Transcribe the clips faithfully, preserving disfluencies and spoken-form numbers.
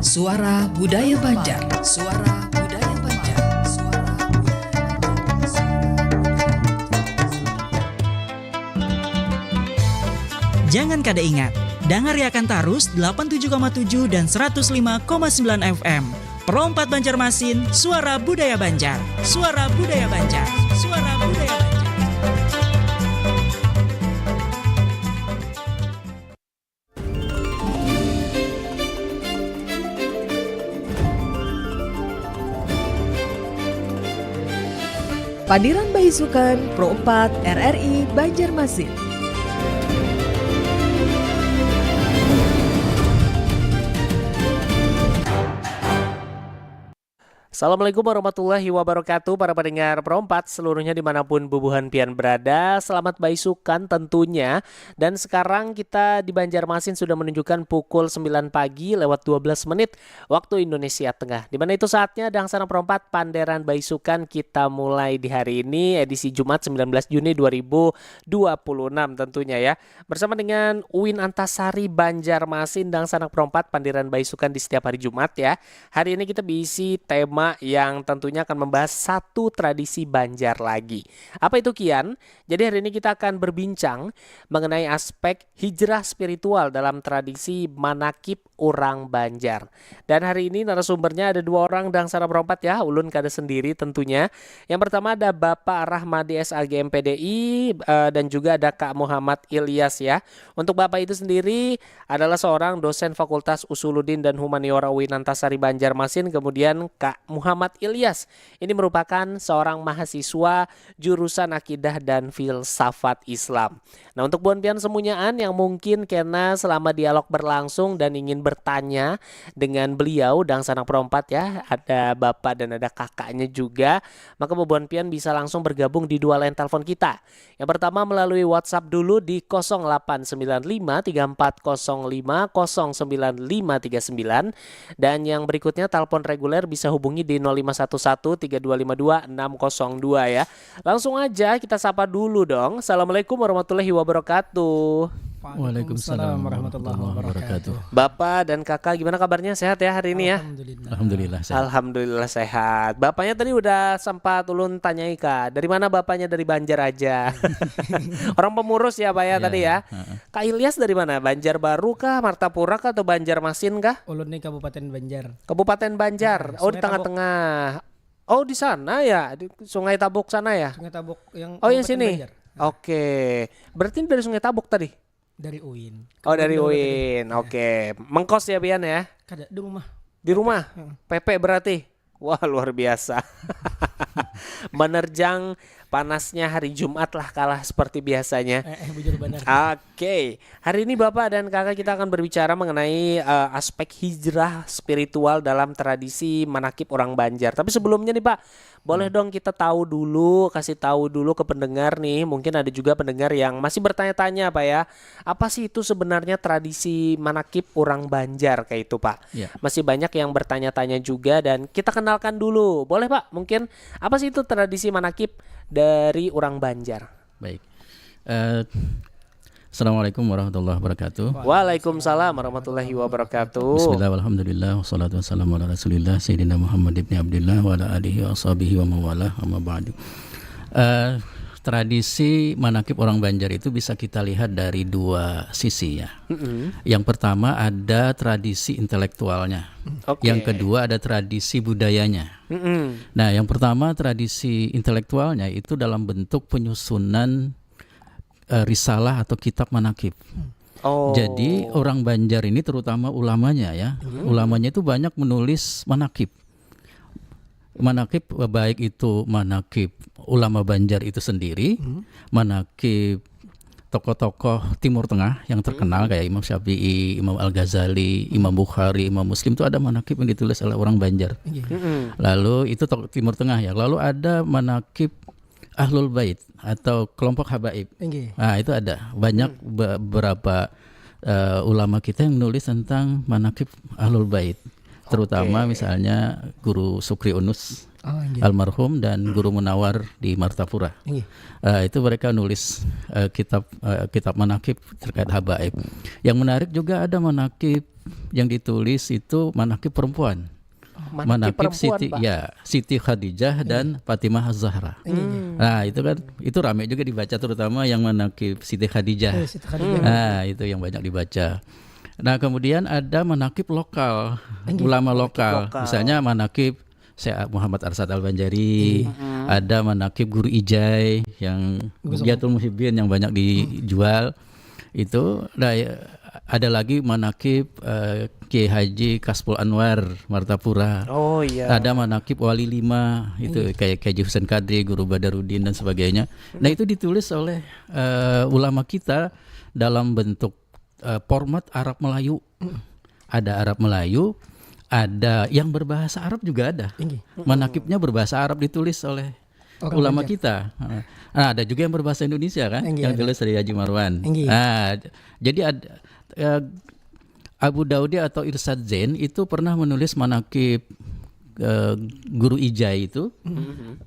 Suara Budaya Banjar. Suara Budaya Banjar. Suara Budaya Banjar. Jangan kada ingat, dangariakan tarus delapan tujuh koma tujuh dan seratus lima koma sembilan F M. Pro empat Banjarmasin, Suara Budaya Banjar. Suara Budaya Banjar. Suara Budaya Banjar. Pandiran Baisukan Pro empat R R I Banjarmasin. Assalamualaikum warahmatullahi wabarakatuh, para pendengar Pro empat seluruhnya dimanapun bubuhan pian berada. Selamat baisukan tentunya. Dan sekarang kita di Banjarmasin sudah menunjukkan pukul sembilan pagi lewat dua belas menit waktu Indonesia Tengah. Di mana itu saatnya Dangsanak Pro empat Panderan Baisukan kita mulai di hari ini, edisi Jumat sembilan belas Juni dua ribu dua puluh enam tentunya ya. Bersama dengan Uin Antasari Banjarmasin, Dangsanak Pro empat Panderan Baisukan di setiap hari Jumat ya. Hari ini kita berisi tema yang tentunya akan membahas satu tradisi Banjar lagi. Apa itu kian? Jadi hari ini kita akan berbincang mengenai aspek hijrah spiritual dalam tradisi manakib urang Banjar. Dan hari ini narasumbernya ada dua orang, Dangsanak Pro empat ya, ulun kada sendiri tentunya. Yang pertama ada Bapak Rahmadi S Ag M P D I, eh, dan juga ada Kak Muhammad Ilyas ya. Untuk Bapak itu sendiri adalah seorang dosen Fakultas Usuluddin dan Humaniora Uin Antasari Banjarmasin, kemudian Kak Muhammad Ilyas ini merupakan seorang mahasiswa jurusan Akidah dan Filsafat Islam. Nah, untuk buhan pian semunyaan yang mungkin kena selama dialog berlangsung dan ingin bertanya dengan beliau, Dangsanak Pro empat ya, ada bapak dan ada kakaknya juga, maka bubuhan pian bisa langsung bergabung di dua line telepon kita. Yang pertama melalui WhatsApp dulu di kosong delapan sembilan lima tiga empat kosong lima kosong sembilan lima tiga sembilan, dan yang berikutnya telepon reguler bisa hubungi di nol lima satu satu tiga dua lima dua enam kosong dua ya. Langsung aja kita sapa dulu dong. Assalamualaikum warahmatullahi wabarakatuh. Waalaikumsalam warahmatullahi wabarakatuh. Bapak dan kakak, gimana kabarnya? Sehat ya hari ini ya? Alhamdulillah. Alhamdulillah sehat. Alhamdulillah sehat. Bapaknya tadi udah sempat ulun tanyai, Kak. Dari mana bapaknya? Dari Banjar aja. Orang pemurus ya, Pak ya, Iya, tadi ya. Heeh. Kak Ilyas dari mana? Banjarbaru kah, Martapura kah, atau Banjarmasin kah? Ulun nih Kabupaten Banjar. Kabupaten Banjar. Nah, Oh, di Sungai tengah-tengah. Oh, di sana ya, di Sungai Tabuk sana ya? Sungai Tabuk yang Oh, yang Kabupaten sini. Banjar. Oke. Berarti dari Sungai Tabuk tadi? Dari Uin. Oh, dari Kabupaten Banjar Uin. Oke. Mengkos ya pian ya? Kada di rumah. Di rumah. Heeh. P P berarti. Wah, luar biasa. Menerjang panasnya hari Jumat lah, kalah seperti biasanya. Eh, eh bujur benar. Oke, hari ini Bapak dan Kakak kita akan berbicara mengenai eh, aspek hijrah spiritual dalam tradisi manakib orang Banjar. Tapi sebelumnya nih Pak, boleh dong kita tahu dulu, kasih tahu dulu ke pendengar nih. Mungkin ada juga pendengar yang masih bertanya-tanya Pak ya, apa sih itu sebenarnya tradisi manakib orang Banjar kayak itu Pak? Ya. Masih banyak yang bertanya-tanya juga dan kita kenalkan dulu. Boleh Pak, mungkin apa sih itu tradisi manakib dari orang Banjar? Baik. Eh, Assalamualaikum warahmatullahi wabarakatuh. Waalaikumsalam warahmatullahi wabarakatuh. Bismillah, walhamdulillah, wassalatu wassalamu ala rasulillah, Sayyidina Muhammad ibni Abdillah, wa ala alihi wa ashabihi wa mawalah, amma ba'du. Eh, tradisi manakib orang Banjar itu bisa kita lihat dari dua sisi ya. Mm-mm. Yang pertama ada tradisi intelektualnya. Oke. Yang kedua ada tradisi budayanya. Mm-mm. Nah, yang pertama tradisi intelektualnya itu dalam bentuk penyusunan eh, risalah atau kitab manakib. Oh. Jadi orang Banjar ini terutama ulamanya ya, ulamanya itu banyak menulis manakib. Manakib eh, baik itu manakib ulama Banjar itu sendiri, manakib tokoh-tokoh Timur Tengah yang terkenal kayak Imam Syafi'i, Imam Al Ghazali, Imam Bukhari, Imam Muslim itu ada manakib yang ditulis oleh orang Banjar. Nggih. Mm-mm. Lalu itu tokoh Timur Tengah ya. Lalu ada manakib Ahlul Bait atau kelompok Habaib. Nggih. Nah, itu ada banyak be- beberapa eh, ulama kita yang nulis tentang manakib Ahlul Bait. Terutama Oke. Misalnya Guru Sukri Unus. Oh, iya. Almarhum dan Guru Munawar di Martapura. Iya. Eh, itu mereka nulis eh, kitab eh, kitab manakib terkait habaib. Yang menarik juga ada manakib yang ditulis itu manakib perempuan. Manakib perempuan, Siti, Pak. Ya, Siti Khadijah dan Fatimah Az-Zahra. Iya, iya. Nah, itu kan itu ramai juga dibaca, terutama yang manakib Siti Khadijah. Eh, Siti Khadijah. Nah, itu yang banyak dibaca. Nah, kemudian ada manakib lokal, Inggih. Ulama lokal. Lokal. Misalnya manakib Syekh Muhammad Arsad Al-Banjari, ada manakib Guru Ijai yang Bagus. Bughyatul Muhibbin yang banyak dijual. Itu ada, ada lagi manakib eh, Kiai Haji Kasful Anwar Martapura. Oh iya. Ada manakib Wali Lima itu kayak Kiai Haji Husain Kadri, Guru Badarudin dan sebagainya. Nah, itu ditulis oleh eh, ulama kita dalam bentuk eh, format Arab Melayu. Ada Arab Melayu, ada yang berbahasa Arab juga ada. Inggih. Manakibnya berbahasa Arab ditulis oleh Orang ulama Banjar. Kita. Nah, ada juga yang berbahasa Indonesia kan, Inggih, yang ada. Tulis dari Haji Marwan. Inggih. Nah, jadi ada eh, Abu Daudi atau Irsad Zain itu pernah menulis manakib eh, Guru Ijai itu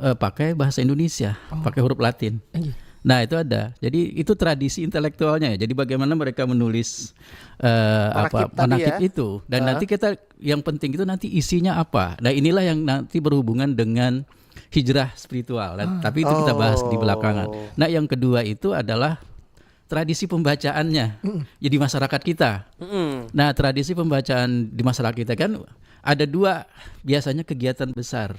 eh, pakai bahasa Indonesia, pakai huruf Latin. Inggih. Nah, itu ada. Jadi itu tradisi intelektualnya ya. Jadi bagaimana mereka menulis eh, apa Manakib tadi manakib ya. Itu. Dan nanti kita yang penting itu nanti isinya apa. Nah, inilah yang nanti berhubungan dengan hijrah spiritual. Nah, tapi itu kita bahas di belakangan. Nah, yang kedua itu adalah tradisi pembacaannya. Jadi masyarakat kita. Mm-mm. Nah, tradisi pembacaan di masyarakat kita kan ada dua biasanya kegiatan besar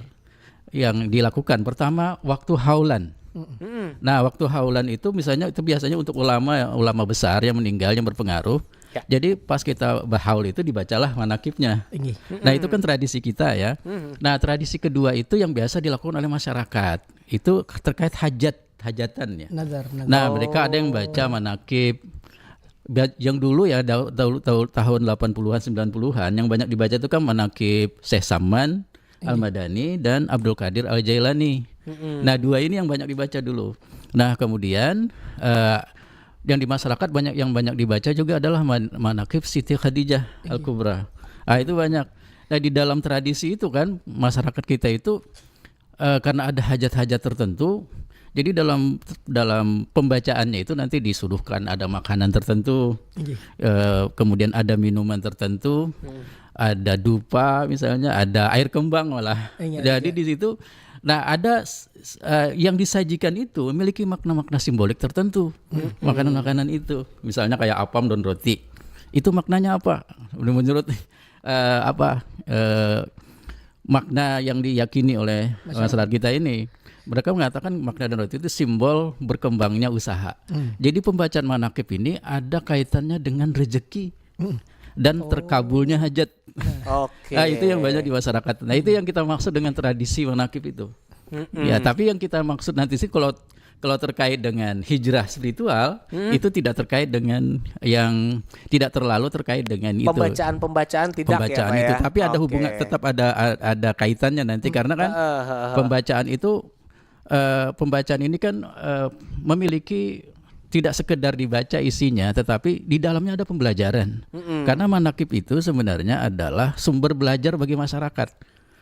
yang dilakukan. Pertama, waktu haulan. Mm-mm. Nah, waktu haulan itu misalnya itu biasanya untuk ulama ulama besar yang meninggal, yang berpengaruh. Ya. Jadi pas kita berhaul itu dibacalah manakibnya. Inggih. Nah, itu kan tradisi kita ya. Nah, tradisi kedua itu yang biasa dilakukan oleh masyarakat. Itu terkait hajat, hajatan ya. Nazar, nazar. Nah, mereka ada yang baca manakib Ba- yang dulu ya da- dahulu tahun delapan puluhan, sembilan puluhan yang banyak dibaca itu kan manakib Syekh Saman Al-Madani dan Abdul Qadir Al-Jailani. Nah, dua ini yang banyak dibaca dulu. Nah, kemudian eh, yang di masyarakat banyak yang banyak dibaca juga adalah man- manakib Siti Khadijah Al-Kubra. Ah, itu banyak. Nah, di dalam tradisi itu kan masyarakat kita itu eh, karena ada hajat-hajat tertentu, jadi dalam dalam pembacaannya itu nanti disuguhkan ada makanan tertentu, Inggih. eh, kemudian ada minuman tertentu, ada dupa misalnya, ada air kembang malah. Iya, Jadi iya. Di situ, nah, ada s- s- eh, yang disajikan itu memiliki makna-makna simbolik tertentu. Makanan-makanan itu, misalnya kayak apam dan roti, itu maknanya apa? Menurut eh, apa eh, makna yang diyakini oleh masyarakat kita ini, mereka mengatakan makna dan roti itu simbol berkembangnya usaha. Jadi pembacaan manakib ini ada kaitannya dengan rezeki dan terkabulnya hajat. Oke. Nah, itu yang banyak di masyarakat. Nah, itu yang kita maksud dengan tradisi manakib itu. Mm-mm. Ya, tapi yang kita maksud nanti sih kalau kalau terkait dengan hijrah spiritual, itu tidak terkait dengan yang tidak terlalu terkait dengan itu. Pembacaan-pembacaan tidak Pembacaan ya, Pak, itu, ya? Tapi ada Oke. Hubungan, tetap ada ada kaitannya nanti karena kan Heeh, heeh. Pembacaan itu eh, pembacaan ini kan eh, memiliki tidak sekedar dibaca isinya, tetapi di dalamnya ada pembelajaran. Mm-mm. Karena manakib itu sebenarnya adalah sumber belajar bagi masyarakat.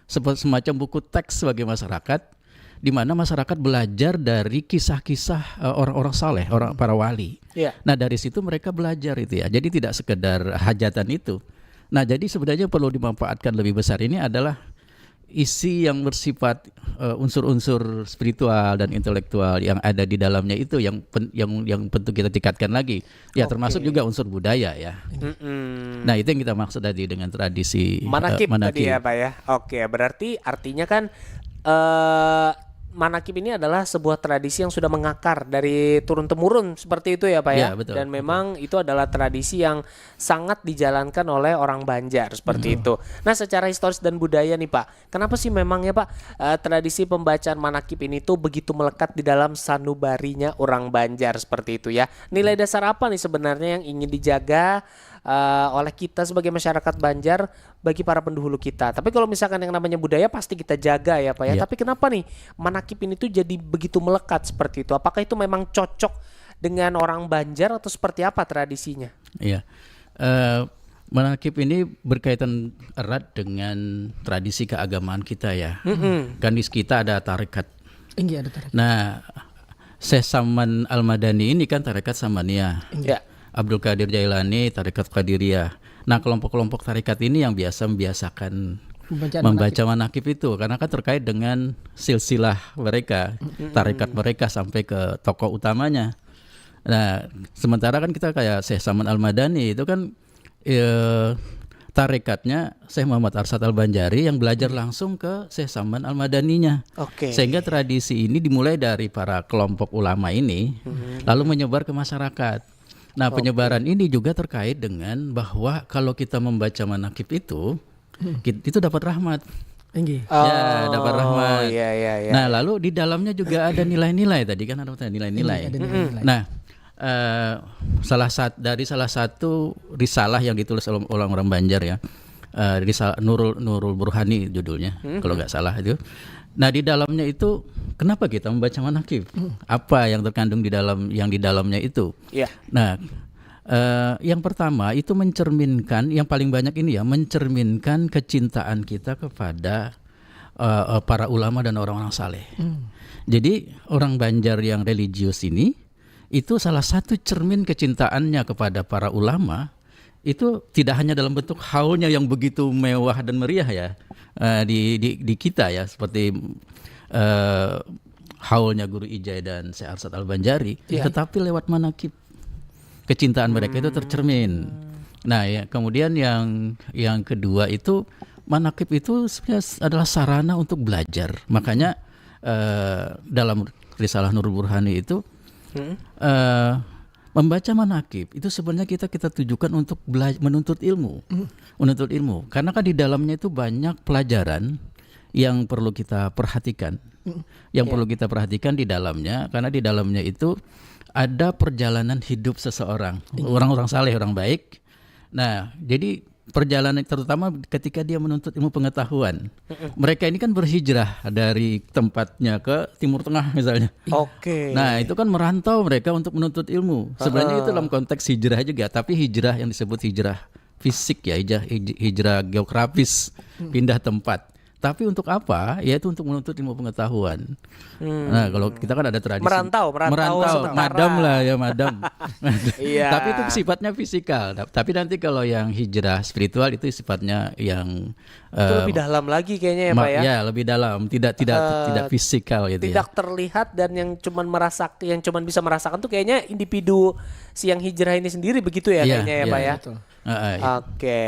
Sepe- Semacam buku teks bagi masyarakat, di mana masyarakat belajar dari kisah-kisah eh, orang-orang saleh, orang para wali. Iya. Nah, dari situ mereka belajar itu ya. Jadi tidak sekedar hajatan itu. Nah, jadi sebenarnya perlu dimanfaatkan lebih besar ini adalah isi yang bersifat eh, unsur-unsur spiritual dan intelektual yang ada di dalamnya itu yang pen- yang yang penting kita tingkatkan lagi. Ya, Oke. Termasuk juga unsur budaya ya. Mm-mm. Nah, itu yang kita maksud tadi dengan tradisi eh, Manakib manakib. Tadi ya, Pak, ya. Oke, berarti artinya kan eh manakib ini adalah sebuah tradisi yang sudah mengakar dari turun temurun seperti itu ya, Pak, ya. Ya, betul, Dan betul. Memang itu adalah tradisi yang sangat dijalankan oleh orang Banjar seperti itu. Nah, secara historis dan budaya nih, Pak, kenapa sih memangnya, Pak, eh, tradisi pembacaan manakib ini tuh begitu melekat di dalam sanubarinya orang Banjar seperti itu ya? Nilai dasar apa nih sebenarnya yang ingin dijaga eh, oleh kita sebagai masyarakat Banjar bagi para pendahulu kita? Tapi kalau misalkan yang namanya budaya pasti kita jaga ya, Pak, ya. Iya. Tapi kenapa nih manakib ini tuh jadi begitu melekat seperti itu? Apakah itu memang cocok dengan orang Banjar atau seperti apa tradisinya? Iya. Eh, Manakib ini berkaitan erat dengan tradisi keagamaan kita ya. Mm-mm. Kan di kita ada tarekat. Inggih, ada tarekat. Nah, Syekh Saman Al-Madani ini kan tarekat Samaniyah. Ya. Abdul Qadir Jailani tarekat Qadiriyah. Nah, kelompok-kelompok tarekat ini yang biasa membiasakan Pembacaan membaca manakib itu karena kan terkait dengan silsilah mereka, tarekat mereka sampai ke tokoh utamanya. Nah, sementara kan kita kayak Syekh Saman Al-Madani itu kan eh, tarekatnya Syekh Muhammad Arsad Al-Banjari yang belajar langsung ke Syekh Saman Al-Madaninya. Oke. Sehingga tradisi ini dimulai dari para kelompok ulama ini, lalu menyebar ke masyarakat. Nah, penyebaran ini juga terkait dengan bahwa kalau kita membaca manakib itu, kit- itu dapat rahmat. Inggih. Ya, dapat rahmat. Iya, iya, iya. Nah, lalu di dalamnya juga ada nilai-nilai tadi kan ada nilai-nilai. Ada nilai-nilai. Nah, eh, salah sat dari salah satu risalah yang ditulis oleh orang-orang Banjar ya, eh, risal Nurul Nurul Burhani judulnya, kalau nggak salah itu. Nah, di dalamnya itu kenapa kita membaca manakib? Apa yang terkandung di dalam yang di dalamnya itu? Iya. Nah, eh, yang pertama itu mencerminkan, yang paling banyak ini ya, mencerminkan kecintaan kita kepada eh, eh, para ulama dan orang-orang saleh. Jadi orang Banjar yang religius ini itu salah satu cermin kecintaannya kepada para ulama itu tidak hanya dalam bentuk haulnya yang begitu mewah dan meriah ya eh, di, di di kita ya seperti eh, haulnya Guru Ijai dan Syekh Arsad Al Banjari, Iya. Tetapi lewat manakib kecintaan mereka itu tercermin. Nah, ya, kemudian yang yang kedua itu manakib itu sebenarnya adalah sarana untuk belajar. Makanya eh, dalam risalah Nurul Burhani itu eh, membaca manakib itu sebenarnya kita kita tujukan untuk bela- menuntut ilmu, menuntut ilmu. Karena kan di dalamnya itu banyak pelajaran yang perlu kita perhatikan. Yang perlu kita perhatikan di dalamnya karena di dalamnya itu ada perjalanan hidup seseorang, orang-orang saleh, orang baik. Nah, jadi perjalanan terutama ketika dia menuntut ilmu pengetahuan. Mereka ini kan berhijrah dari tempatnya ke Timur Tengah misalnya. Oke. Nah, itu kan merantau mereka untuk menuntut ilmu. Sebenarnya itu dalam konteks hijrah juga, tapi hijrah yang disebut hijrah fisik ya, hijrah hij- hijrah geografis, pindah tempat. Tapi untuk apa? Yaitu untuk menuntut ilmu pengetahuan. Nah, kalau kita kan ada tradisi Merantau, merantau sementara. Madam lah ya, madam. Iya. Tapi itu sifatnya fisikal. Tapi nanti kalau yang hijrah spiritual itu sifatnya yang Itu lebih dalam lagi kayaknya ya, Pak, ya? Ya, lebih dalam, tidak tidak Eh, tidak fisikal gitu Tidak ya. Terlihat dan yang cuman merasak, yang cuman bisa merasakan tuh kayaknya individu si yang hijrah ini sendiri begitu ya, Iya, kayaknya ya, iya. Pak, ya. Betul. Heeh, iya. Oke,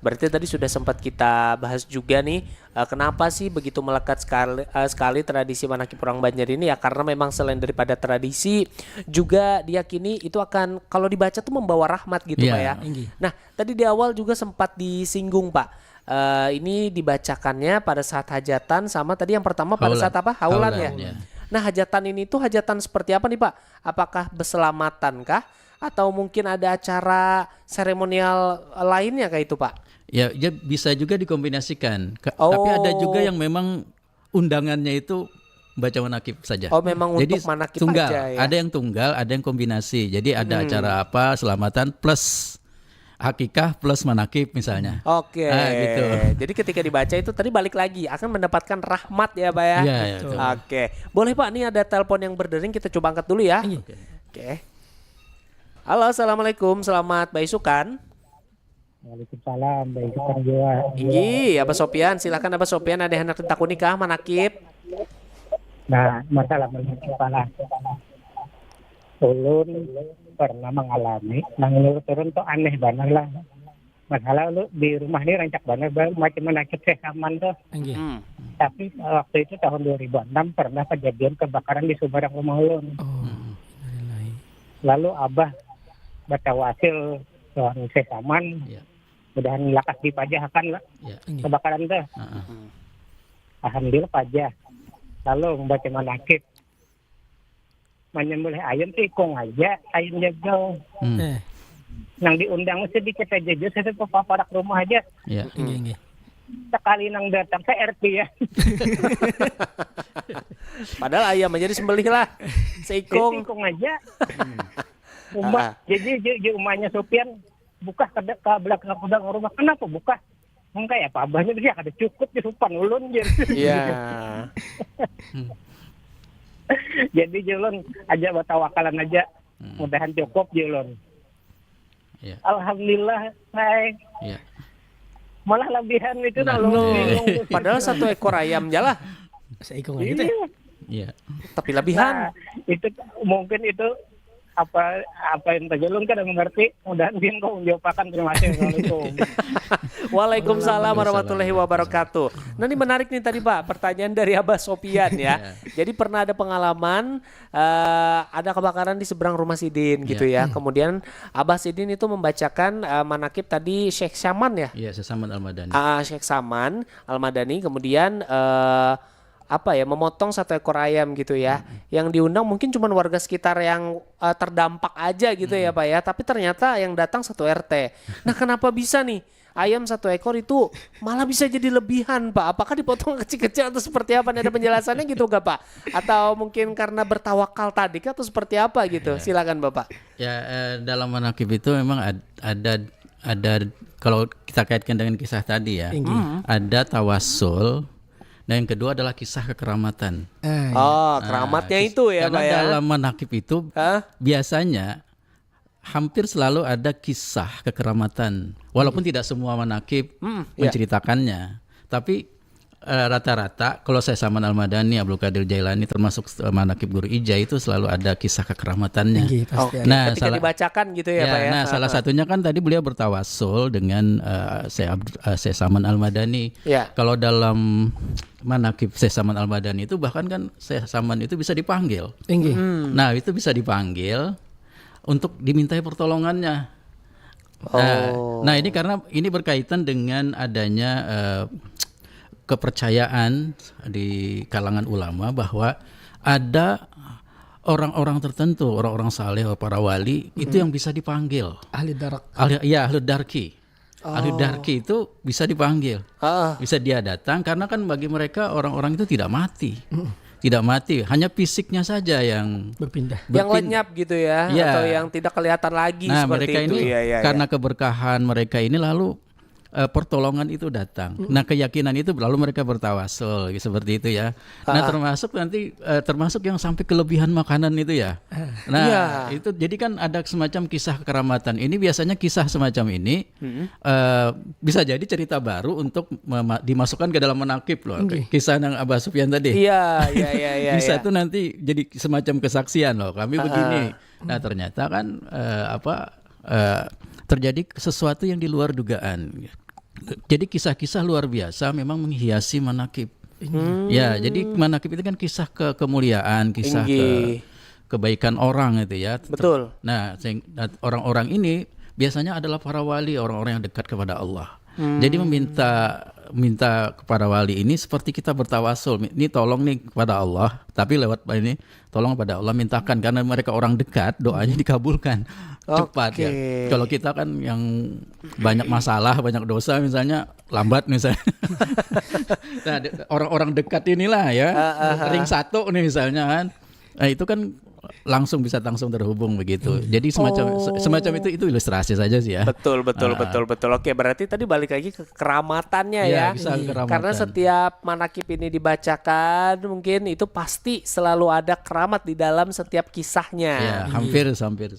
berarti tadi sudah sempat kita bahas juga nih, eh, kenapa sih begitu melekat sekali eh, sekali tradisi manakib orang Banjar ini ya, karena memang selain daripada tradisi juga diyakini itu akan kalau dibaca tuh membawa rahmat gitu, Iya. Pak, ya. Inggih. Nah, tadi di awal juga sempat disinggung, Pak. Eh, ini dibacakannya pada saat hajatan sama tadi yang pertama pada Haulan. Saat apa? Haulan, ya. Haulan, ya. Nah, hajatan ini tuh hajatan seperti apa nih, Pak? Apakah berselamatan kah? Atau mungkin ada acara seremonial lainnya kayak itu, Pak? Ya, ya bisa juga dikombinasikan. Ka- Oh. Tapi ada juga yang memang undangannya itu baca manakib saja. Oh, memang Jadi untuk manakib tunggal. aja, ya? Ada yang tunggal, ada yang kombinasi. Jadi ada Hmm. acara apa selamatan plus akikah plus manakib misalnya. Oke. Ah, gitu. Jadi ketika dibaca itu tadi balik lagi akan mendapatkan rahmat ya, Pak, ya. Iya, iya, betul. Oke. Boleh, Pak, ini ada telepon yang berdering, kita coba angkat dulu ya. Iya. Oke. Halo, assalamualaikum. Selamat baisukan. Waalaikumsalam, baik, Kang Jawa. Inggih, Abah Sopian, silakan Abah Sopian, ada yang hendak ditakuni kah manakib? Nah, masalah menurut kepala ulun pernah mengalami, nang menurut ulun tuh aneh banget lah. Masalah lu di rumah ini rancak banget, bang, macam mana Syekh Saman tuh. Inggih. Hmm. Tapi waktu itu tahun dua ribu enam pernah kejadian kebakaran di subarang rumah ulun. Oh, innalillahi. Lalu abah baca wasil tuan Syekh Saman, Ya. Mudahan lakas dipajahakan lah Ya. Inggih. Kebakaran tuh. Heeh. Alhamdulillah pajah. Lalu membaca manakib, menyembelih ayam seikung aja, ayam jagal. Hmm. Eh, Nang diundang sedikit aja, jadi saya ke paparak rumah aja. Ya. Inggih, inggih. Sekali nang datang saya R T ya. Padahal ayam aja disembelih lah. Seikung. Seikung aja. Umat, Ah. Jadi jadi, jadi umahnya Sopian bukah kada ka belakang gudang rumah. Kenapa bukah? Mungkin apa abahnya dia kada cukup di supan ulun, jar. Iya. Jadi, jar ulun, aja batawakalan aja. Mudahan cukup, jar ulun. Iya. Alhamdulillah, hai. Iya. Malah labihan itu Nah, nah, ulun iya. bingung. Padahal satu ekor ayam aja lah. Seikung aja teh. Iya. Iya. Tapi labihan. Nah, itu mungkin itu apa apa yang tadi ulun kada mengerti. Mudahan dia kau menjawab akan. Terima kasih. Assalamualaikum. Waalaikumsalam warahmatullahi wabarakatuh. Nah, ini menarik nih tadi, Pak, pertanyaan dari Abah Sopian ya. Jadi pernah ada pengalaman, eh, ada kebakaran di seberang rumah sidin gitu ya. Kemudian Abah sidin itu membacakan, eh, manakib tadi Syekh Saman ya. Iya, Syekh Saman Al-Madani. Ah, Syekh Saman Al-Madani, kemudian, eh, apa ya, memotong satu ekor ayam gitu ya. Yang diundang mungkin cuma warga sekitar yang, eh, terdampak aja gitu ya, Pak ya. Tapi ternyata yang datang satu R T. Nah, kenapa bisa nih? Ayam satu ekor itu malah bisa jadi lebihan, Pak. Apakah dipotong kecil-kecil atau seperti apa? Nih, ada penjelasannya gitu gak, Pak? Atau mungkin karena bertawakal tadi kah atau seperti apa gitu? Silakan, Bapak. Ya, eh, dalam manakib itu memang ad- ada ada kalau kita kaitkan dengan kisah tadi ya, Inggih. Ada tawassul. Dan yang kedua adalah kisah kekeramatan. Eh, Oh, keramatnya Nah, itu ya, karena Pak ya. Dalam manakib itu Hah? Biasanya hampir selalu ada kisah kekeramatan. Walaupun tidak semua manakib Hmm, iya. Menceritakannya, tapi eh, rata-rata kalau Syekh Saman Al-Madani, Abdul Qadir Jailani, termasuk eh, manakib Guru Ija itu selalu ada kisah kekeramatannya. Inggih, pasti Oke, ada. Nah, ketika salah- dibacakan gitu ya, Ya, Pak ya. nah, salah Heeh. Satunya kan tadi beliau bertawassul dengan eh, Syekh Abd- eh, Syekh Saman Al-Madani. Ya. Kalau dalam manakib Syekh Saman Al-Madani itu bahkan kan Syekh Saman itu bisa dipanggil. Inggih. Hmm. Nah, itu bisa dipanggil untuk dimintai pertolongannya. Nah, Oh. nah, ini karena ini berkaitan dengan adanya eh, kepercayaan di kalangan ulama bahwa ada orang-orang tertentu, orang-orang saleh, para wali itu yang bisa dipanggil. Ahli darak. Ahli, ya, ahli darki. Ahli darki itu bisa dipanggil. Heeh. Bisa dia datang karena kan bagi mereka orang-orang itu tidak mati. Tidak mati, hanya fisiknya saja yang Berpindah. Yang berpin- lenyap gitu ya, Iya. atau yang tidak kelihatan lagi Nah, seperti mereka itu. ini Ya, ya, karena ya. Keberkahan mereka ini lalu eh, pertolongan itu datang. Nah, keyakinan itu lalu mereka bertawasul seperti itu ya. Nah, Ah. termasuk nanti eh, termasuk yang sampai kelebihan makanan itu ya. Nah, Iya. Itu jadi kan ada semacam kisah kekeramatan. Ini biasanya kisah semacam ini eh, bisa jadi cerita baru untuk mema- dimasukkan ke dalam manakib loh. Inggih. Kisah yang Abah Sufyan tadi. Iya, iya, iya, iya. Bisa Iya. Tuh nanti jadi semacam kesaksian loh. Kami begini. Nah, ternyata kan eh, apa eh, terjadi sesuatu yang di luar dugaan. Jadi kisah-kisah luar biasa memang menghiasi manakib. Ya, jadi manakib itu kan kisah ke kemuliaan, kisah ke Inggih. Kebaikan orang itu ya. Betul. Nah, sehing- orang-orang ini biasanya adalah para wali, orang-orang yang dekat kepada Allah. Jadi meminta minta kepada wali ini seperti kita bertawasul. Ini tolong nih kepada Allah, tapi lewat ini tolong kepada Allah mintakan karena mereka orang dekat, doanya dikabulkan cepat ya. Oke. Kalau kita kan yang banyak masalah, banyak dosa misalnya lambat misalnya. Nah, de- orang-orang dekat inilah ya, ring satu nih misalnya kan. Nah, itu kan langsung bisa langsung terhubung begitu. Jadi semacam se- semacam itu itu ilustrasi saja sih ya. Betul, betul, Ah. betul, betul. Oke, berarti tadi balik lagi ke keramatannya Iya, ya. Bisa keramatan. Karena setiap manakib ini dibacakan, mungkin itu pasti selalu ada keramat di dalam setiap kisahnya. Ya, hampir hampir.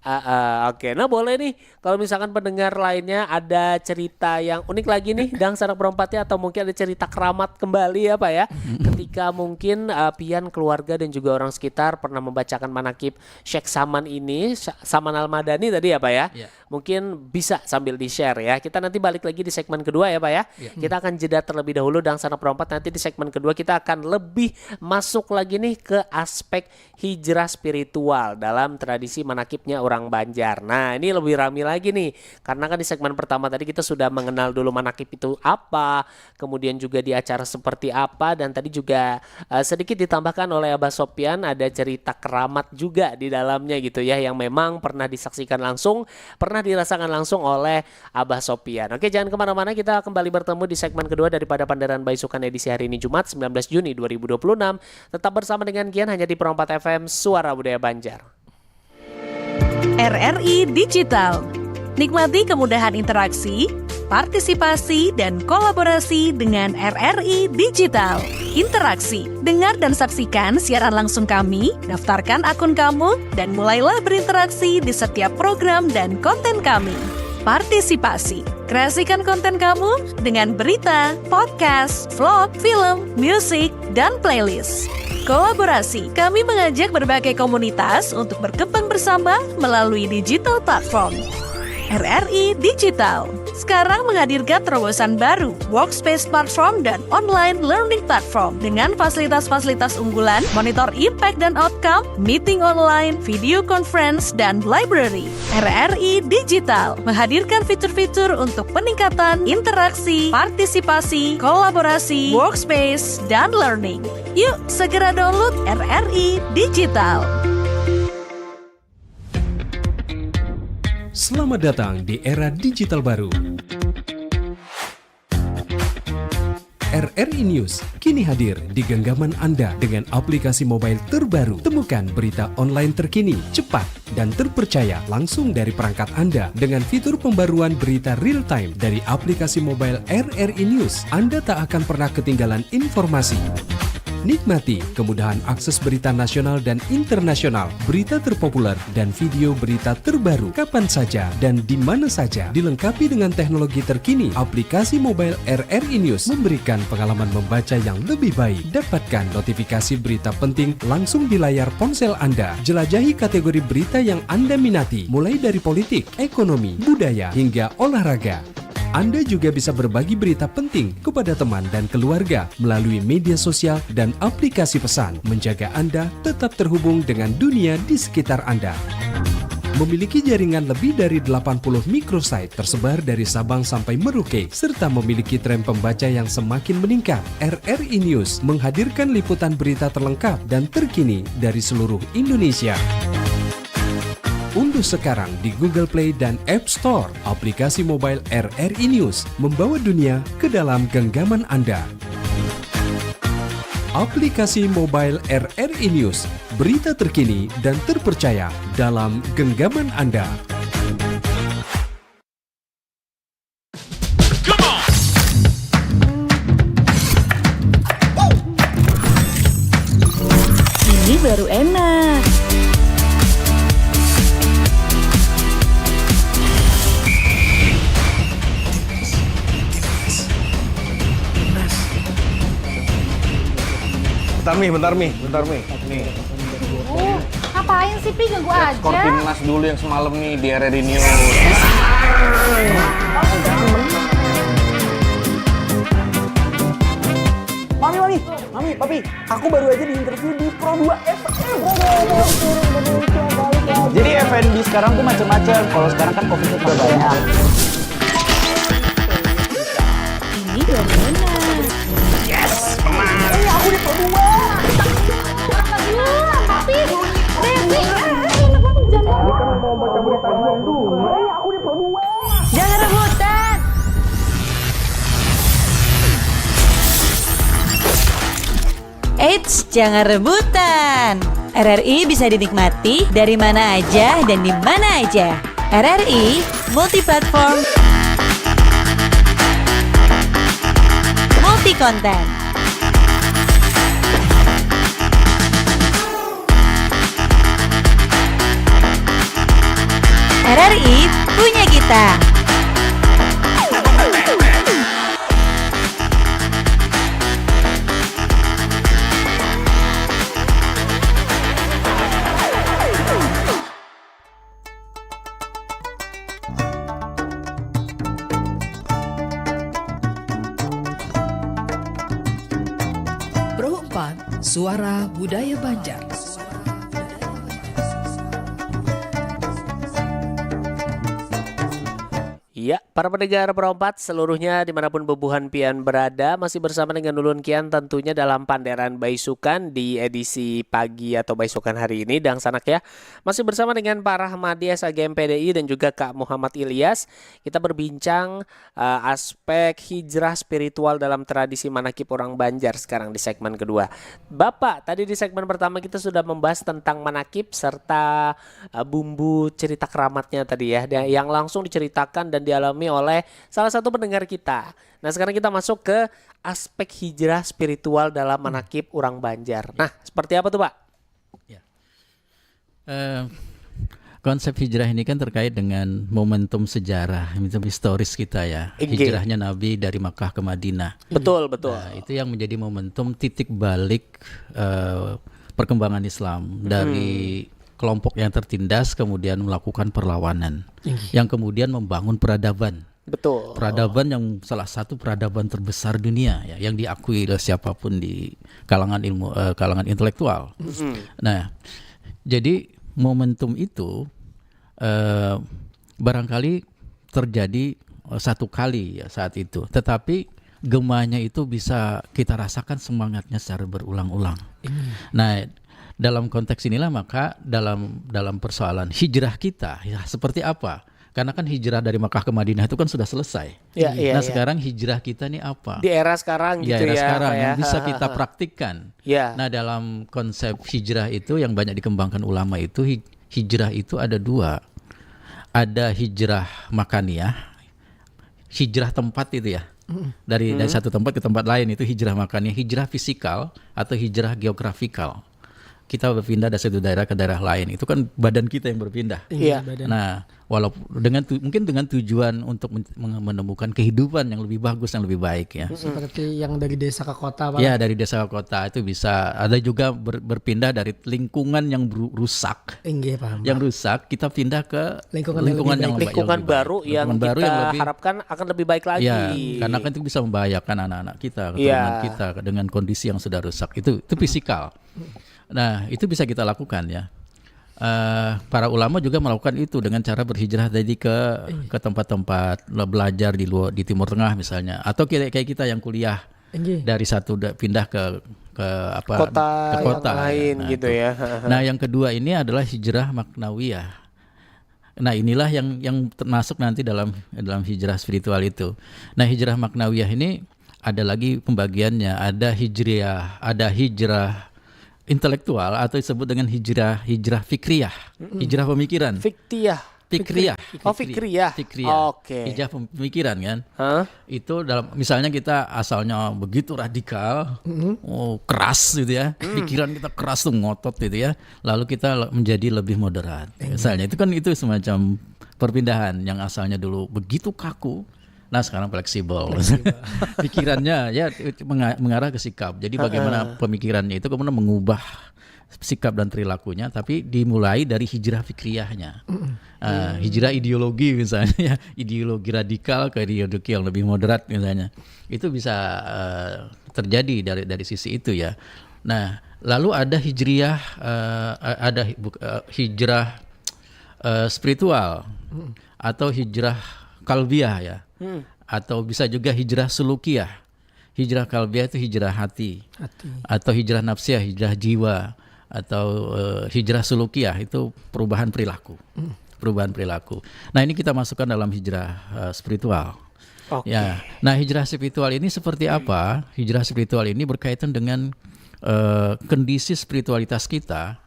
Ah, ah, oke. Nah, boleh nih kalau misalkan pendengar lainnya ada cerita yang unik lagi nih, Dang Sanak Berompatnya, atau mungkin ada cerita keramat kembali ya, Pak ya. Ketika mungkin uh, pian, keluarga dan juga orang sekitar pernah membacakan manakib Syekh Saman ini, Sa- Saman Al-Madani tadi ya, Pak ya. Iya. Mungkin bisa sambil di-share ya. Kita nanti balik lagi di segmen kedua ya, Pak ya. Kita akan jeda terlebih dahulu, Dang Sanak Berompat. Nanti di segmen kedua kita akan lebih masuk lagi nih ke aspek hijrah spiritual dalam tradisi manakibnya orang Banjar. Nah, ini lebih rame lagi nih. Karena kan di segmen pertama tadi kita sudah mengenal dulu manakib itu apa, kemudian juga di acara seperti apa, dan tadi juga uh, sedikit ditambahkan oleh Abah Sopyan ada cerita keramat juga di dalamnya gitu ya, yang memang pernah disaksikan langsung, pernah dirasakan langsung oleh Abah Sopyan. Oke, jangan kemana-mana, kita kembali bertemu di segmen kedua daripada Pandaran Baisukan edisi hari ini, Jumat, sembilan belas Juni dua ribu dua puluh enam. Tetap bersama dengan Gian hanya di Perompat F M, Suara Budaya Banjar. R R I Digital. Nikmati kemudahan interaksi, partisipasi, dan kolaborasi dengan R R I Digital. Interaksi, dengar dan saksikan siaran langsung kami, daftarkan akun kamu, dan mulailah berinteraksi di setiap program dan konten kami. Partisipasi, kreasikan konten kamu dengan berita, podcast, vlog, film, musik, dan playlist. Kolaborasi, kami mengajak berbagai komunitas untuk berkembang bersama melalui digital platform. R R I Digital sekarang menghadirkan terobosan baru, Workspace Platform dan Online Learning Platform, dengan fasilitas-fasilitas unggulan, monitor impact dan outcome, meeting online, video conference, dan library. R R I Digital menghadirkan fitur-fitur untuk peningkatan interaksi, partisipasi, kolaborasi, workspace, dan learning. Yuk, segera download R R I Digital. Selamat datang di era digital baru. R R I News kini hadir di genggaman Anda dengan aplikasi mobile terbaru. Temukan berita online terkini, cepat, dan terpercaya langsung dari perangkat Anda dengan fitur pembaruan berita real time dari aplikasi mobile R R I News. Anda tak akan pernah ketinggalan informasi. Nikmati kemudahan akses berita nasional dan internasional, berita terpopuler, dan video berita terbaru kapan saja dan di mana saja. Dilengkapi dengan teknologi terkini, aplikasi mobile R R I News memberikan pengalaman membaca yang lebih baik. Dapatkan notifikasi berita penting langsung di layar ponsel Anda. Jelajahi kategori berita yang Anda minati, mulai dari politik, ekonomi, budaya, hingga olahraga. Anda juga bisa berbagi berita penting kepada teman dan keluarga melalui media sosial dan aplikasi pesan, menjaga Anda tetap terhubung dengan dunia di sekitar Anda. Memiliki jaringan lebih dari delapan puluh microsite tersebar dari Sabang sampai Merauke, serta memiliki tren pembaca yang semakin meningkat, R R I News menghadirkan liputan berita terlengkap dan terkini dari seluruh Indonesia. Unduh sekarang di Google Play dan App Store aplikasi mobile R R I News, membawa dunia ke dalam genggaman Anda. Aplikasi mobile R R I News, berita terkini dan terpercaya dalam genggaman Anda. Ini baru enak. Bentar mi, bentar mi, bentar mi. Nih. Uh, ngapain sih Pi ganggu aja? Skor timnas dulu yang semalam nih di R R I News. Mami, mami, mami, papi, aku baru aja di interview di Pro dua F M. Jadi F and B sekarang tuh macam-macam. Kalau sekarang kan covid banyak. Ini dari mana? Yes, menang. Ini aku di Pro dua. Tapi, Devi, eh, enak banget jangan. Ini kan mau baca berita dua dulu. Ini aku di Pro dua. Jangan rebutan. Eits, jangan rebutan. R R I bisa dinikmati dari mana aja dan di mana aja. R R I multi platform, multi konten. R R I punya kita. Pro empat, Suara Budaya Banjar. Iya, Para pendengar Perompat seluruhnya dimanapun bubuhan pian berada, masih bersama dengan ulun Kian tentunya dalam Panderan Baisukan di edisi pagi atau baisukan hari ini, dangsanak ya. Masih bersama dengan Pak Rahmadi S A G M P D I dan juga Kak Muhammad Ilyas. Kita berbincang eh, aspek hijrah spiritual dalam tradisi manakib orang Banjar sekarang di segmen kedua. Bapak, tadi di segmen pertama kita sudah membahas tentang manakib serta eh, bumbu cerita keramatnya tadi ya, yang langsung diceritakan dan dialami oleh salah satu pendengar kita. Nah, sekarang kita masuk ke aspek hijrah spiritual dalam manakib orang Banjar. Nah, seperti apa tuh, Pak? Ya. Eh, konsep hijrah ini kan terkait dengan momentum sejarah, momentum historis kita ya. Inggih. Hijrahnya Nabi dari Makkah ke Madinah. Betul, betul. Nah, itu yang menjadi momentum titik balik eh, perkembangan Islam dari kelompok yang tertindas kemudian melakukan perlawanan, yang kemudian membangun peradaban. Betul. Peradaban yang salah satu peradaban terbesar dunia ya, yang diakui oleh siapapun di kalangan ilmu eh, kalangan intelektual. Mm-mm. Nah, jadi momentum itu eh, barangkali terjadi eh, satu kali ya saat itu. Tetapi gemanya itu bisa kita rasakan semangatnya secara berulang-ulang. Nah, dalam konteks inilah maka dalam dalam persoalan hijrah kita ya seperti apa? Karena kan hijrah dari Makkah ke Madinah itu kan sudah selesai. Ya, iya, Nah, iya. Sekarang hijrah kita nih apa? Di era sekarang Ya, gitu era ya, sekarang Pak, ya. Yang bisa kita praktikkan. Ya. Nah, dalam konsep hijrah itu yang banyak dikembangkan ulama itu hij- hijrah itu ada dua. Ada hijrah makaniyah, hijrah tempat itu ya. Dari dari satu tempat ke tempat lain itu hijrah makaniyah, hijrah fisikal atau hijrah geografikal. Kita berpindah dari satu daerah ke daerah lain. Itu kan badan kita yang berpindah. Iya. Badan. Nah, walaupun dengan tu- mungkin dengan tujuan untuk men- meng- menemukan kehidupan yang lebih bagus, yang lebih baik ya. Seperti yang dari desa ke kota, Pak. Ya, dari desa ke kota itu bisa. Ada juga ber- berpindah dari lingkungan yang beru- rusak. Inggih, paham. Yang rusak kita pindah ke Lingkungan yang lingkungan lebih yang baik. lebih- Lingkungan lebih baik. baru yang Lingkungan kita baru yang lebih harapkan akan lebih baik lagi. Ya, karena kan itu bisa membahayakan anak-anak kita, keturunan Iya. kita dengan kondisi yang sudah rusak. Itu itu fisikal. Nah, itu bisa kita lakukan ya. Eh, para ulama juga melakukan itu dengan cara berhijrah tadi ke ke tempat-tempat le- belajar di luar di Timur Tengah misalnya, atau kayak kayak kita yang kuliah Inggih. dari satu da- pindah ke ke apa Kota ke yang kota lain Nah, gitu itu. Ya. Nah, yang kedua ini adalah hijrah maknawiyah. Nah, inilah yang yang termasuk nanti dalam dalam hijrah spiritual itu. Nah, hijrah maknawiyah ini ada lagi pembagiannya, ada hijriah, ada hijrah intelektual atau disebut dengan hijrah hijrah fikriyah, hijrah pemikiran. Fiktiah. Fikriyah. Oh, fikriyah. Fikriyah. Oke. Hijrah pemikiran kan. Hah? Itu dalam misalnya kita asalnya begitu radikal, oh, keras gitu ya. Pikiran kita keras tuh ngotot gitu ya. Lalu kita le- menjadi lebih moderat. Misalnya itu kan itu semacam perpindahan yang asalnya dulu begitu kaku, nah sekarang fleksibel. Pikirannya ya itu menga- mengarah ke sikap. Jadi bagaimana pemikirannya itu kemudian mengubah sikap dan perilakunya, tapi dimulai dari hijrah fikriyahnya. Ah, hijrah ideologi misalnya, ya, ideologi radikal ke ideologi yang lebih moderat misalnya, itu bisa eh, terjadi dari dari sisi itu ya. Nah, lalu ada hijriyah, eh, ada hi- buk- eh, hijrah eh, spiritual atau hijrah kalbiyah ya, atau bisa juga hijrah sulukiyah. Hijrah kalbiyah itu hijrah hati, Hati. atau hijrah nafsiyah, hijrah jiwa, atau eh, hijrah sulukiyah itu perubahan perilaku, perubahan perilaku. Nah, ini kita masukkan dalam hijrah eh, spiritual. Oke. Ya, nah hijrah spiritual ini seperti apa? Hijrah spiritual ini berkaitan dengan eh, kondisi spiritualitas kita.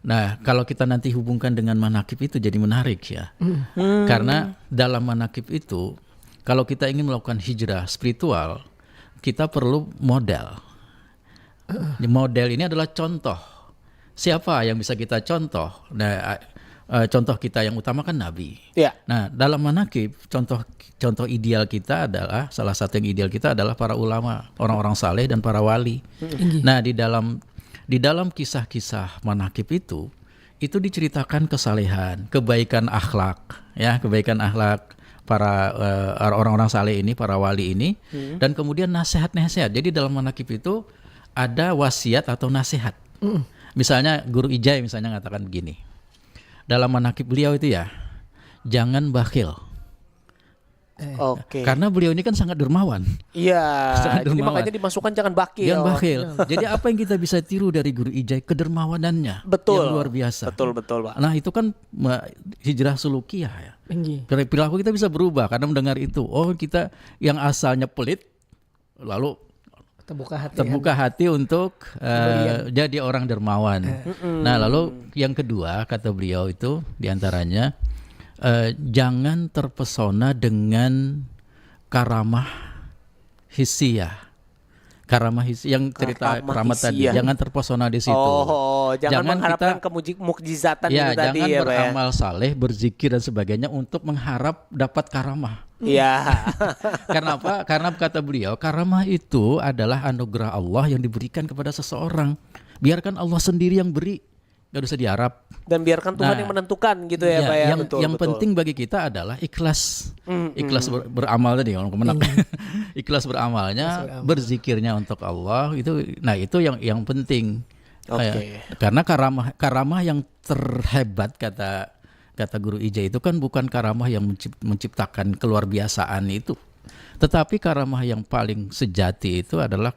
Nah, kalau kita nanti hubungkan dengan manakib itu jadi menarik ya. Karena dalam manakib itu, kalau kita ingin melakukan hijrah spiritual, kita perlu modal. Model ini adalah contoh. Siapa yang bisa kita contoh? Nah, eh, contoh kita yang utama kan Nabi. Ya. Nah, dalam manakib, contoh contoh ideal kita adalah salah satu yang ideal kita adalah para ulama, orang-orang saleh dan para wali. Nah, di dalam di dalam kisah-kisah manakib itu, itu diceritakan kesalehan, kebaikan akhlak, ya, kebaikan akhlak para eh, orang-orang saleh ini, para wali ini, dan kemudian nasihat-nasihat. Jadi dalam manakib itu ada wasiat atau nasihat. Misalnya Guru Ijai misalnya mengatakan begini. Dalam manakib beliau itu ya, jangan bakhil. Eh, Oke. Karena beliau ini kan sangat dermawan. Iya. Sangat Jadi dermawan. Makanya dimasukkan jangan bakil. Yang bakhil. Jadi apa yang kita bisa tiru dari Guru Ijai, kedermawanannya Betul. Yang luar biasa. Betul betul pak. Nah, itu kan ma- hijrah sulukiah ya. Inggih. Peri- Perilaku kita bisa berubah karena mendengar itu. Oh, kita yang asalnya pelit, lalu Terbuka hati. terbuka hati untuk eh, jadi orang dermawan. Nah, lalu yang kedua kata beliau itu diantaranya eh, jangan terpesona dengan karamah hisiah. Karamah his yang cerita Karamah keramat tadi, hisiah. Jangan terpesona di situ. Oh, jangan, Jangan mengharapkan kita- kemuji- mukjizatan Ya, itu tadi jangan ya pak ya. Beramal saleh, berzikir dan sebagainya untuk mengharap dapat karamah. Iya. Karena apa? Karena kata beliau, karamah itu adalah anugerah Allah yang diberikan kepada seseorang. Biarkan Allah sendiri yang beri, gak usah diharap. Dan biarkan Tuhan Nah, yang menentukan gitu ya, pak ya. yang, Betul, yang betul. penting bagi kita adalah ikhlas, Mm-mm. ikhlas ber- beramal tadi, orang kemenang. Ikhlas beramalnya, Ikhlas beramal. Berzikirnya untuk Allah itu, nah itu yang yang penting. Oke. Ya, karena karamah karamah yang terhebat kata kata Guru Ijai itu kan bukan karamah yang mencipt- menciptakan keluar biasaan itu, tetapi karamah yang paling sejati itu adalah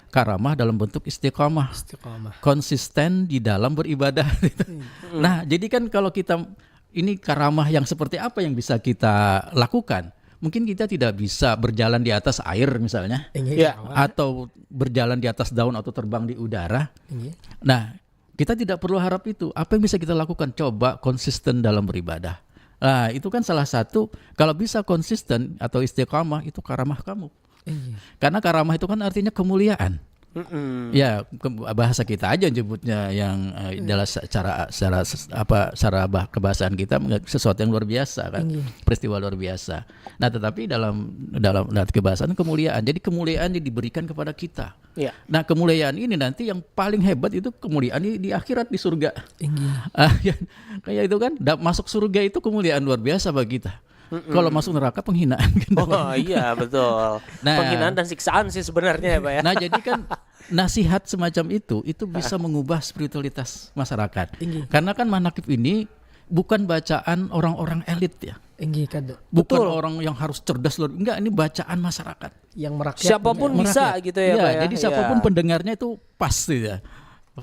karamah dalam bentuk istiqamah, Istiqamah. Konsisten di dalam beribadah. Nah, jadi kan kalau kita ini karamah yang seperti apa yang bisa kita lakukan? Mungkin kita tidak bisa berjalan di atas air misalnya, Inggih, Ya. kawan. Atau berjalan di atas daun atau terbang di udara. Inggih. Nah, kita tidak perlu harap itu. Apa yang bisa kita lakukan? Coba konsisten dalam beribadah. Nah, itu kan salah satu. Kalau bisa konsisten atau istiqamah, itu karamah kamu. Inggih. Karena karamah itu kan artinya kemuliaan. Mm-mm. Ya, ke- bahasa kita aja nyebutnya yang eh, adalah secara secara ses- apa secara bah, kebahasaan kita menga- sesuatu yang luar biasa kan, Iya. Peristiwa luar biasa. Nah, tetapi dalam dalam dalam kebahasaan kemuliaan. Jadi kemuliaan yang diberikan kepada kita. Iya. Nah, kemuliaan ini nanti yang paling hebat itu kemuliaan di, di akhirat, di surga. Inggih. Ah, ya, kayak itu kan, da- masuk surga itu kemuliaan luar biasa bagi kita. Kalau masuk neraka, penghinaan kan. Oh iya betul. Nah. Penghinaan dan siksaan sih sebenarnya ya pak ya. Nah, jadi kan nasihat semacam itu itu bisa mengubah spiritualitas masyarakat. Inggih. Karena kan manakib ini bukan bacaan orang-orang elit ya. Inggih, kada. Bukan Betul. Orang yang harus cerdas luar, enggak, ini bacaan masyarakat. Yang merakyat. Siapapun Punya. bisa Merakyat. Gitu ya, Pak, ya? Jadi Iya. Siapapun pendengarnya itu pas gitu ya.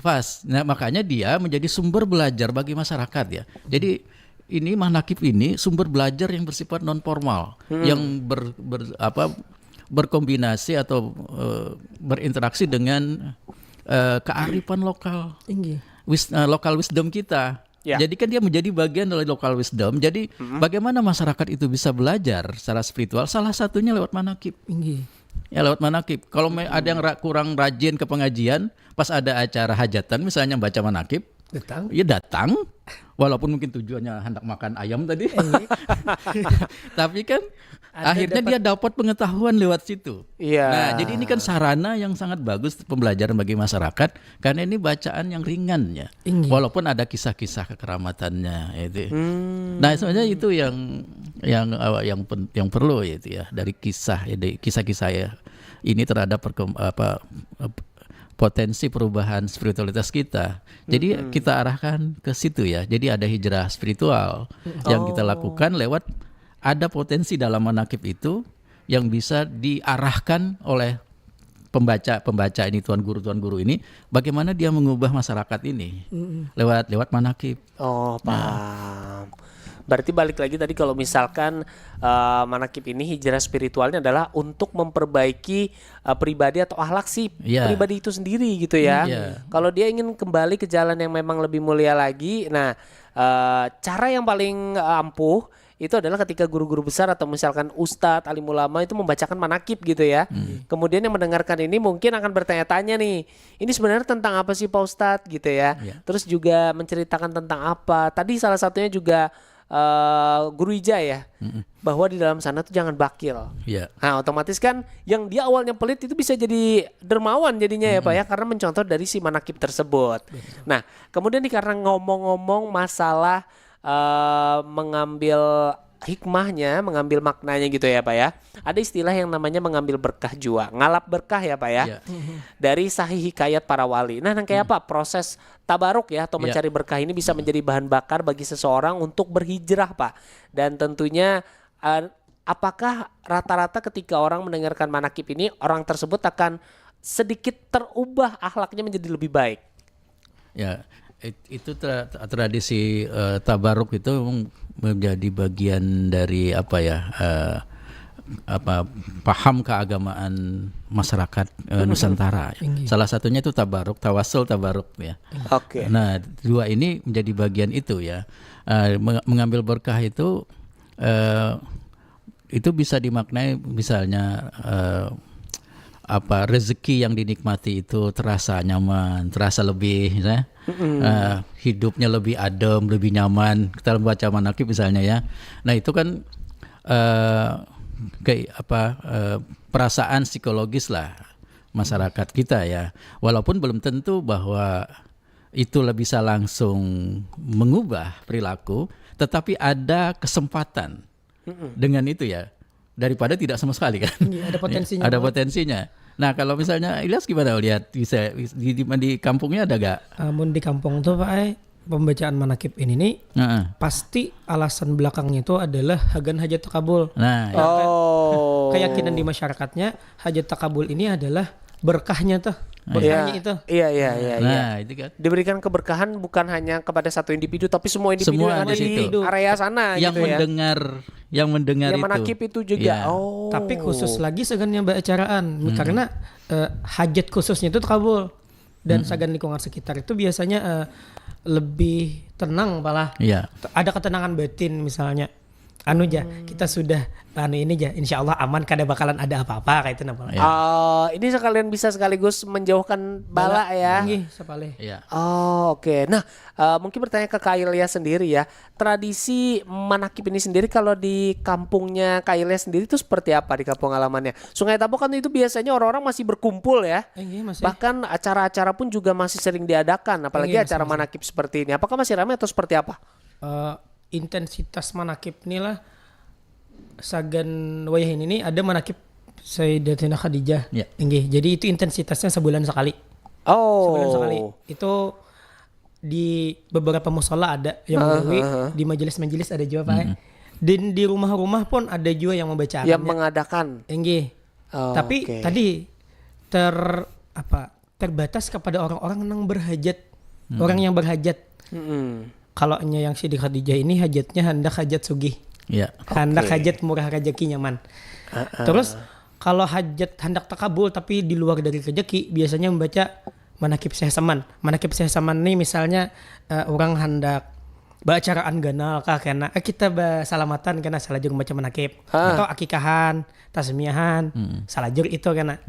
Pas. Nah, makanya dia menjadi sumber belajar bagi masyarakat ya. Jadi ini manakib ini sumber belajar yang bersifat non formal, yang ber, ber- apa berkombinasi atau eh, berinteraksi dengan eh, kearifan lokal, Inggih. wis, eh, local wisdom kita. Ya. Jadi kan dia menjadi bagian dari local wisdom. Jadi bagaimana masyarakat itu bisa belajar secara spiritual? Salah satunya lewat manakib. Inggih. Ya, lewat manakib. Kalau me- ada yang ra- kurang rajin ke pengajian, pas ada acara hajatan misalnya baca manakib, Datang. Ya datang, walaupun mungkin tujuannya hendak makan ayam tadi. Tapi kan Ada akhirnya dapat dia dapat pengetahuan lewat situ. Iya. Nah, jadi ini kan sarana yang sangat bagus pembelajaran bagi masyarakat karena ini bacaan yang ringan ya. Inggih. Walaupun ada kisah-kisah kekeramatannya itu. Hmm. Nah, sebenarnya itu yang yang eh, yang pen- yang perlu ya itu ya dari kisah ya dari kisah-kisah ya ini terhadap perkem- apa eh, potensi perubahan spiritualitas kita. Jadi kita arahkan ke situ ya. Jadi ada hijrah spiritual yang kita Oh. lakukan lewat ada potensi dalam manakib itu yang bisa diarahkan oleh pembaca pembaca ini tuan guru tuan guru ini bagaimana dia mengubah masyarakat ini lewat lewat manakib. Oh, paham. Berarti balik lagi tadi kalau misalkan eh, manakib ini hijrah spiritualnya adalah untuk memperbaiki eh, pribadi atau akhlak si Iya. pribadi itu sendiri gitu ya. Iya. Kalau dia ingin kembali ke jalan yang memang lebih mulia lagi, nah eh, cara yang paling eh, ampuh itu adalah ketika guru-guru besar atau misalkan ustadz, alim ulama itu membacakan manakib gitu ya. Kemudian yang mendengarkan ini mungkin akan bertanya-tanya nih, ini sebenarnya tentang apa sih Pak Ustadz gitu ya. Iya. Terus juga menceritakan tentang apa. Tadi salah satunya juga eh, Guru Ija ya, bahwa di dalam sana tuh jangan bakil. Ya. Nah, otomatis kan yang dia awalnya pelit itu bisa jadi dermawan jadinya ya Pak ya, karena mencontoh dari si manakib tersebut. Nah, kemudian nih karena ngomong-ngomong masalah eh, mengambil hikmahnya, mengambil maknanya gitu ya Pak ya. Ada istilah yang namanya mengambil berkah jua, ngalap berkah ya Pak ya. Ya. Dari Sahih Hikayat Para Wali. Nah, nang kayak apa proses tabaruk ya atau Ya. mencari berkah ini bisa menjadi bahan bakar bagi seseorang untuk berhijrah Pak. Dan tentunya eh, apakah rata-rata ketika orang mendengarkan manakib ini, orang tersebut akan sedikit terubah akhlaknya menjadi lebih baik? Ya, it- itu tra- tradisi eh, tabarruk itu memang menjadi bagian dari apa ya eh, apa paham keagamaan masyarakat eh, Nusantara. Ya. Inggih. Salah satunya itu tabarruk, tawasul tabarruk ya. Oke. Nah, dua ini menjadi bagian itu ya. Eh, meng- mengambil berkah itu eh, itu bisa dimaknai misalnya eh, apa rezeki yang dinikmati itu terasa nyaman, terasa lebih, ya. Eh, hidupnya lebih adem, lebih nyaman. Kita baca manakib misalnya ya. Nah, itu kan eh kayak apa eh, perasaan psikologis lah masyarakat kita ya. Walaupun belum tentu bahwa itulah bisa langsung mengubah perilaku, tetapi ada kesempatan dengan itu ya, daripada tidak sama sekali kan. Iya, ada potensinya, Ada Pak. Potensinya. Nah, kalau misalnya Ilyas gimana lihat, bisa di, di, di kampungnya ada gak? Amun di kampung tuh, Pak, eh, pembacaan manakib ini nih Heeh. pasti alasan belakangnya itu adalah hagan hajat takabul. Nah, ya. Oh. Keyakinan di masyarakatnya hajat takabul ini adalah berkahnya tuh. Berkahnya Iya. Itu. Iya, iya, iya, iya. Nah, itu kan. Diberikan keberkahan bukan hanya kepada satu individu, tapi semua individu Semua yang ada ada di situ. area sana Yang gitu ya. Mendengar, yang mendengar Yang itu. Manakib itu juga. Iya. Oh. Tapi khusus lagi sagan yang baacaraan karena eh, hajat khususnya itu takabul dan sagan lingkungan sekitar itu biasanya eh, lebih tenang malah. Iya. Ada ketenangan batin misalnya. Anu ja, kita sudah anu ini ja, insya Allah aman, kada bakalan ada apa-apa kayak itu nah. Iya. Ah, ini sekalian bisa sekaligus menjauhkan bala, ya. Inggih, sapalih. Iya. Oh, oke. Nah, eh, mungkin bertanya ke Kak Ilya sendiri ya. Tradisi manakib ini sendiri kalau di kampungnya Kak Ilya sendiri itu seperti apa di kampung halamannya? Sungai Tabok kan itu biasanya orang-orang masih berkumpul ya. Inggih, masih. Bahkan acara-acara pun juga masih sering diadakan, apalagi Iya, masih, acara masih. Manakib seperti ini. Apakah masih ramai atau seperti apa? Eh, intensitas manakib ni lah sagan wayah ini nih ada manakib Sayyidatina Khadijah. Ya. Inggih. Jadi itu intensitasnya sebulan sekali. Oh. Sebulan sekali. Itu di beberapa musola ada yang Ah, melalui ah, ah. Di majelis-majelis ada juga, Pak. Dan di rumah-rumah pun ada juga yang membaca Yang arannya. Mengadakan. Inggih. Oh, Tapi oke. Tadi ter apa? Terbatas kepada orang-orang yang berhajat. Orang yang berhajat. Mm-mm. Kalau nya yang Siti Khadijah ini hajatnya handak hajat sugih. Iya. Handak Oke. Hajat murah rezeki nyaman. Terus kalau hajat handak takabul tapi di luar dari rezeki, biasanya membaca manakib Syekh Saman. Manakib Syekh Saman nih misalnya eh, orang handak baacaraan ganal kah kena, eh, kita basalamatan kena salajur membaca manakib. Ah. Atau akikahan, tasmiahan, salajur itu kena.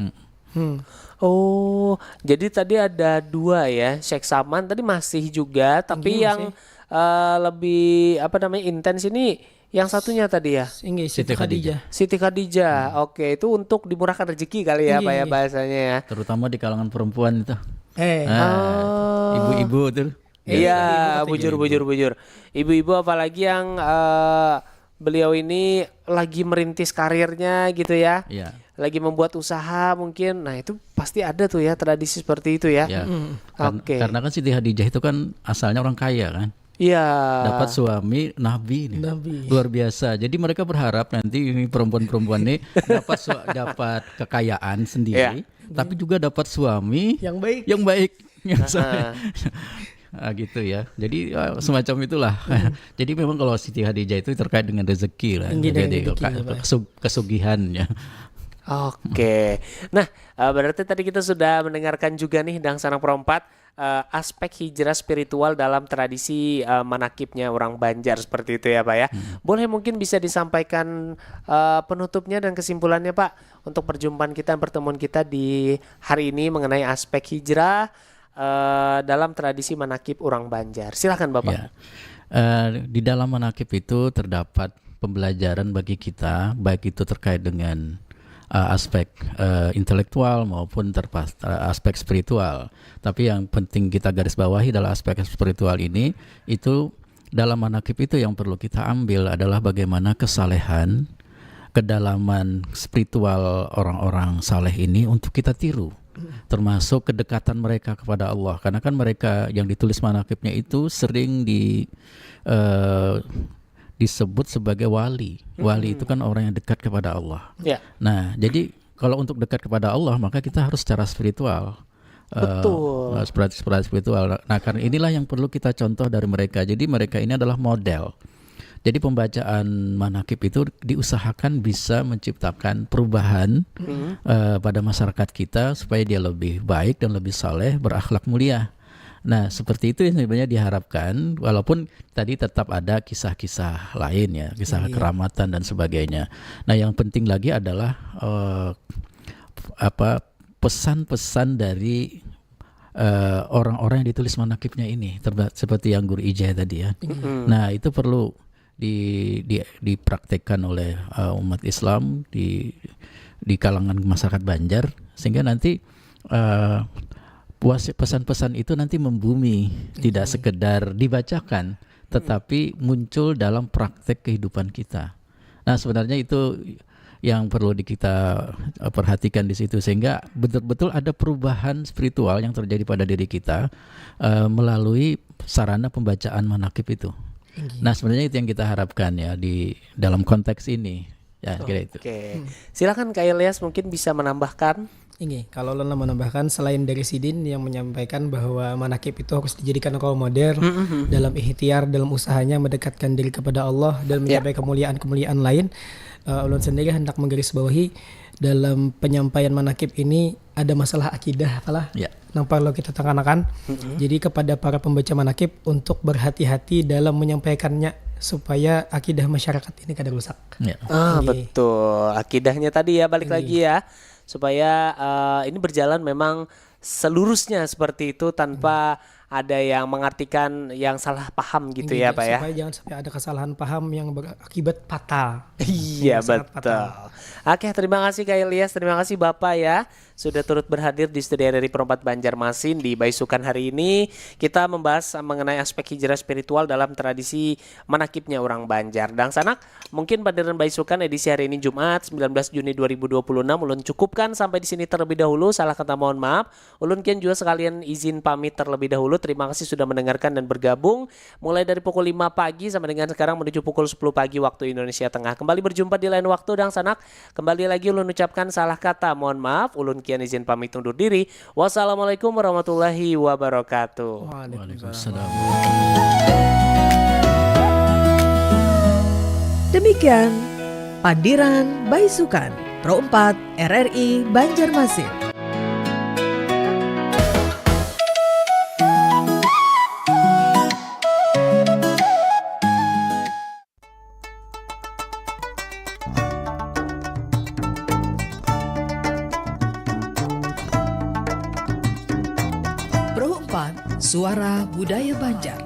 Hmm. Oh, jadi tadi ada dua ya, Syekh Saman tadi masih juga, tapi Inggih, yang eh, lebih apa namanya intens ini yang satunya tadi ya. Inggih, Siti Siti Khadijah. Siti Khadijah, oke, itu untuk dimurahkan rezeki kali ya, Inggih, Pak ya, inggih. Bahasanya ya. Terutama di kalangan perempuan itu. Eh, Nah, ibu-ibu tuh. Iya, Biasa bujur, ibu-ibu. Bujur, bujur. Ibu-ibu apalagi yang eh, beliau ini lagi merintis karirnya gitu ya. Iya. Lagi membuat usaha mungkin. Nah, itu pasti ada tuh ya tradisi seperti itu ya. Ya. Mm. Kar- Oke. Karena kan Siti Khadijah itu kan asalnya orang kaya kan. Iya. Dapat suami nabi nih. Nabi. Luar biasa. Jadi mereka berharap nanti ini perempuan-perempuan nih dapat su- dapat kekayaan sendiri, Iya. tapi juga dapat suami Yang baik. Yang baik. Heeh. Ah, gitu ya. Jadi ah, semacam itulah. Jadi memang kalau Siti Khadijah itu terkait dengan rezeki lah. Tinggi dari Jadi rezeki, ka- ya, Pak. kesu- kesugihannya. Oke. Nah, eh, berarti tadi kita sudah mendengarkan juga nih Dangsanang Perompat eh, aspek hijrah spiritual dalam tradisi eh, manakibnya orang Banjar seperti itu ya, Pak ya. Boleh mungkin bisa disampaikan eh, penutupnya dan kesimpulannya, Pak, untuk perjumpaan kita, pertemuan kita di hari ini mengenai aspek hijrah eh, dalam tradisi manakib orang Banjar. Silakan, Bapak. Ya. Eh, di dalam manakib itu terdapat pembelajaran bagi kita, baik itu terkait dengan eh, aspek eh, intelektual maupun terpas eh, aspek spiritual. Tapi yang penting kita garis bawahi adalah aspek spiritual ini itu dalam manakib itu yang perlu kita ambil adalah bagaimana kesalehan, kedalaman spiritual orang-orang saleh ini untuk kita tiru, termasuk kedekatan mereka kepada Allah. Karena kan mereka yang ditulis manakibnya itu sering di eh, disebut sebagai wali. Wali itu kan orang yang dekat kepada Allah. Ya. Nah, jadi kalau untuk dekat kepada Allah, maka kita harus secara spiritual. Eh, Betul. eh, secara, secara spiritual. Nah, karena inilah yang perlu kita contoh dari mereka. Jadi mereka ini adalah model. Jadi pembacaan manakib itu diusahakan bisa menciptakan perubahan Hmm. eh, pada masyarakat kita supaya dia lebih baik dan lebih saleh, berakhlak mulia. Nah, seperti itu yang sebenarnya diharapkan, walaupun tadi tetap ada kisah-kisah lain ya, kisah Iya. keramatan dan sebagainya. Nah, yang penting lagi adalah eh, apa, pesan-pesan dari eh, orang-orang yang ditulis manakibnya ini, terba- seperti yang Guru Ijai tadi ya. Hmm. Nah, itu perlu di, di dipraktekkan oleh eh, umat Islam di di kalangan masyarakat Banjar, sehingga nanti eh, puas- pesan-pesan itu nanti membumi, tidak sekedar dibacakan, tetapi muncul dalam praktek kehidupan kita. Nah, sebenarnya itu yang perlu di- kita eh, perhatikan di situ, sehingga betul-betul ada perubahan spiritual yang terjadi pada diri kita eh, melalui sarana pembacaan manakib itu. Nah, sebenarnya itu yang kita harapkan ya di dalam konteks ini. Ya, kira itu. Oke. Silakan Kak Ilyas mungkin bisa menambahkan. Ini, kalau ulun menambahkan, selain dari sidin yang menyampaikan bahwa manakib itu harus dijadikan role model dalam ikhtiar, dalam usahanya mendekatkan diri kepada Allah dan Ya. mencapai kemuliaan-kemuliaan lain, eh, ulun sendiri hendak menggarisbawahi dalam penyampaian manakib ini ada masalah akidah apalah Ya. yang perlu kita tekanakan. Jadi kepada para pembaca manakib untuk berhati-hati dalam menyampaikannya supaya akidah masyarakat ini kada rusak. Ya. Ah, Oke. Betul. Akidahnya tadi ya, balik Iya. lagi ya, supaya eh, ini berjalan memang selurusnya seperti itu tanpa ada yang mengartikan yang salah paham gitu Ini ya, juga Pak ya. Supaya jangan sampai ada kesalahan paham yang berakibat fatal. Iya, Yang sangat betul. Oke, terima kasih Kak Ilyas, terima kasih Bapak ya sudah turut berhadir di studio R R I Pro empat Banjarmasin di Baisukan hari ini. Kita membahas mengenai aspek hijrah spiritual dalam tradisi manakibnya orang Banjar. Dangsanak, mungkin pandiran Baisukan edisi hari ini Jumat sembilan belas Juni dua ribu dua puluh enam ulun cukupkan sampai di sini terlebih dahulu. Salah kata mohon maaf. Ulun kian juga sekalian izin pamit terlebih dahulu. Terima kasih sudah mendengarkan dan bergabung mulai dari pukul lima pagi sampai dengan sekarang menuju pukul sepuluh pagi waktu Indonesia Tengah. Kembali berjumpa di lain waktu, Dangsanak. Kembali lagi ulun ucapkan salah kata, mohon maaf. Ulun kian izin pamit undur diri. Wassalamualaikum warahmatullahi wabarakatuh. Waalaikumsalam. Demikian Pandiran Baisukan Pro empat R R I Banjarmasin. Pro empat, suara budaya Banjar.